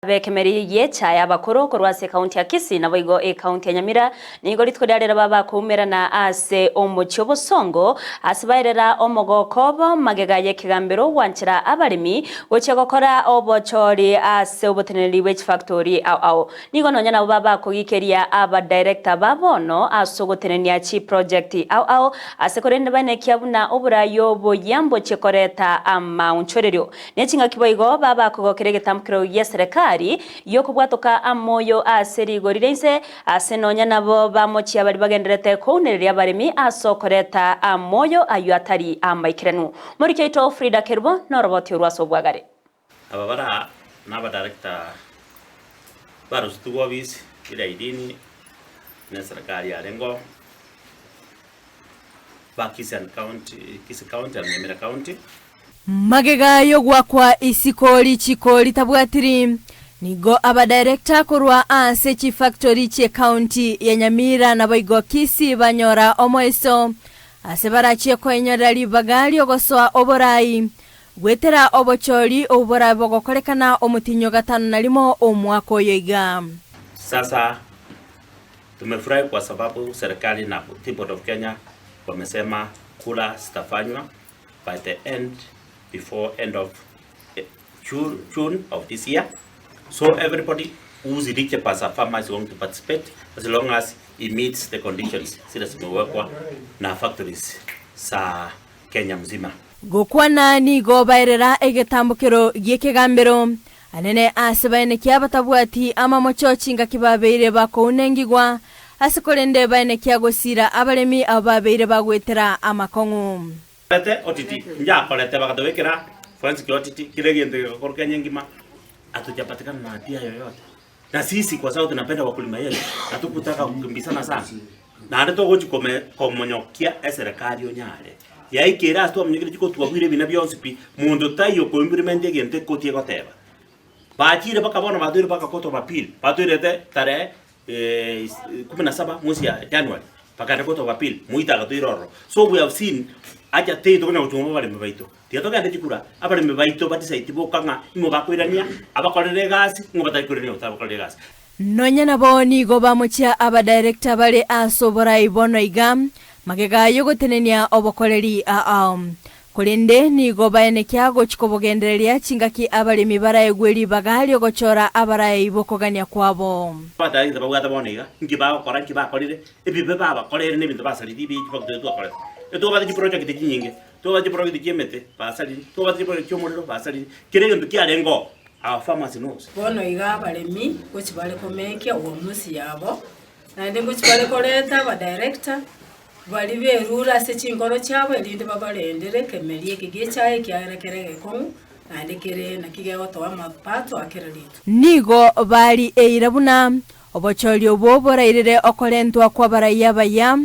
Ab'ekemeri gi'echaye abakoro korwa ase ekaunti ya Kisii naboigo ekaunti ya Nyamira nigo rituko ria rero babakoumera ase omochie obosongo ase baerera omogoko obo magega y'ekegambero gwanchera abaremi gochia gokora obochori ase oboteneneri bwe chifactori ao ao. Nigo nonya nabo babakogikeria abadirector ba bono ase ogotenenia chiproject ao ao ase korende baenekia buna oborai oboyia mbochie koreta amaonchorerio. Ne chingaki boigo babakogokera egetambokero gi'eserekari gi'okobwatoka amoyo ase rigori ria inse, ase nonya nabo bamochia baria bagendererete kounereria abaremi ase okoreta amoyo ayio atari amaikeranu. Moriki oito Frida Kerubo noroboti orwo ase obwagare. Aba bara nabadirector barusetigwe obisi bila idini neserikari yarengeo. Ba Kisii and County, Kisii County and Nyamira County. Magega y'ogoakwa isiko richiko ritabwatiri, nigo abadirector korwa ase chifactory chi'ecounty ya Nyamira naboigo Kisii banyora omoeso ase barachie koenyorera ribaga riogosoa oborai goetera obochori obwo borabe bogokorekana omotienyi o gatano na rimo omwaka oyo iga. Sasa Tumefurahi kwa sababu serikali na Tea Board of Kenya wamesema kura zitafanywa by the end before end of June, June of this year. So everybody who's eligible as a farmer is going to participate as long as he meets the conditions zile zimewekwa na factories za Kenya mzima. Gokwana nigo baerera egetambokero gi'ekegambero Anene ase baenekia batabwati amamocho chingaki babeire bakounengigwa, ase korende baenekia gosiira abaremi abo babeire bagoetera amakong'u. Korete otiti, njakorete bagatobekera forensic otiti kera egento gegakorwa Kenya engima hatujapatikana na hatia yoyote na sisi kwa sababu tunapenda wakulima yetu hatukutaka kukimbizana sana naende togochi kome komonyokia eserekari onyare Yaikire ase twamonyokire chikotwabwire ebina bionsi pi, monto taiyo okoimplimenta egento ekoti egoteba. Bachire mpaka bono batoire mpaka court of appeal, batoirete tarehe kumi na saba mwezi ya January, bakaenda court of appeal, moito agatoire ororo. So we have seen acha teiyo tokonya gochunga abaremi baito. Tiga togende chikura, abaremi baito ba decide boka ng'a ing'o bakoirania, abakorere egasi, ng'o batari koirania gose egasi. Nonya nabo nigo bamochia abadirector bare ase oborai bono iga, magega y'ogotenenia obokoreri ao. Korende nigo baenekia gochia kobogendereria chingaki abaremi baraegwe ribaga riogochora abarai b'okogania kwabo. Abadirector babwate bono iga, inki bagokora, inki bakorire, ebibe babakoreire na ebinto basaririe ebi chifactory twakorete. Etwabwate chiproject chinyinge, twabwate chiproject chi'emete basaririe, twabwate chiproject chi'omorero basaririe, kera egento kiarenge oo. Our farmers knows. Bono iga abaremi ngochia bare komekia uamuzi yabo, naende ngochia bare koreta abadirector baria berure ase chinkoro chiabo erinde babarendere ekemeri eke gie echae ekiagera kere egekong'u naende kere naki gegotoa amapato a kera rituko. Nigo bari eira buna obochori obwo borairire okorentwa kw'abarai abaya,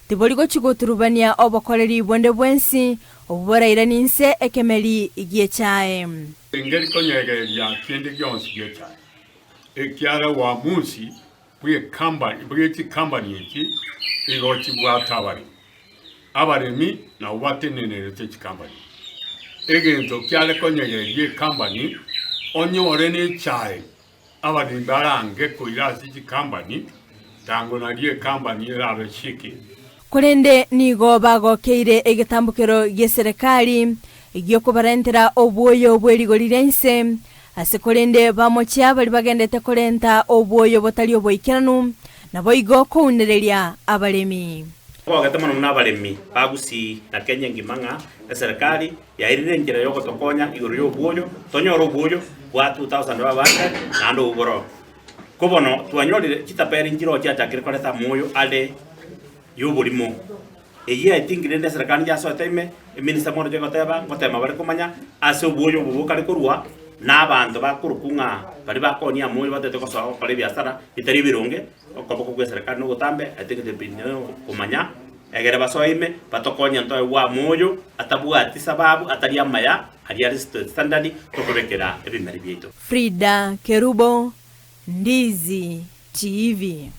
tibori gochia goturubania obokoreri bonde bwensi obwo borairanie inse ekemeri gi'echae. Engeri konyegeria kende gionsi gi'echae, ekiagera uamuzi bw'ekambani bwe chikambani echi igo chibwate abaremi. Abaremi nabwo batenenerete chikambani echi. Egento kiare konyegeria ekambani onyore nechae abaremi barange koira ase chikambani, tango nario ekambani erabe shaking. Korende nigo bagokeire egetambokero gi'eserekari gi'okobarentera obwoyo bwe rigori ria inse, ase korende bamochia baria bagendete korenta obwoyo botari oboikeranu, naboigo kounereria abaremi. Twagete mono buna abaremi ba Gusii na Kenya engima ng'a eserekari yairire enchera y'ogotokonya igoro y'obwoyo, tonyore obwoyo bwa 2500 naende obwo boroo. Ko bono twanyorire chitaperi nchiroo chiachakire koreta amoyo are y'oborimo. Eyio yaetingire rende eserekari yasoete ime, eminister moroche goteba, ngotema bare komanya ase obwoyo obo bokare korwa, na abanto bakorokwa ng'a baria bakoonia amoyo batete gosoa gokora ebiasara bitari ebironge, okoboko gw'eserekari nogotambe, I think they've been komanya egere basoe ime batokonye ntoegwe amoyo atabwati sababu atari amaya aria are standard tokobekera ebimeri biaito. Frida Kerubo, Ndizi TV.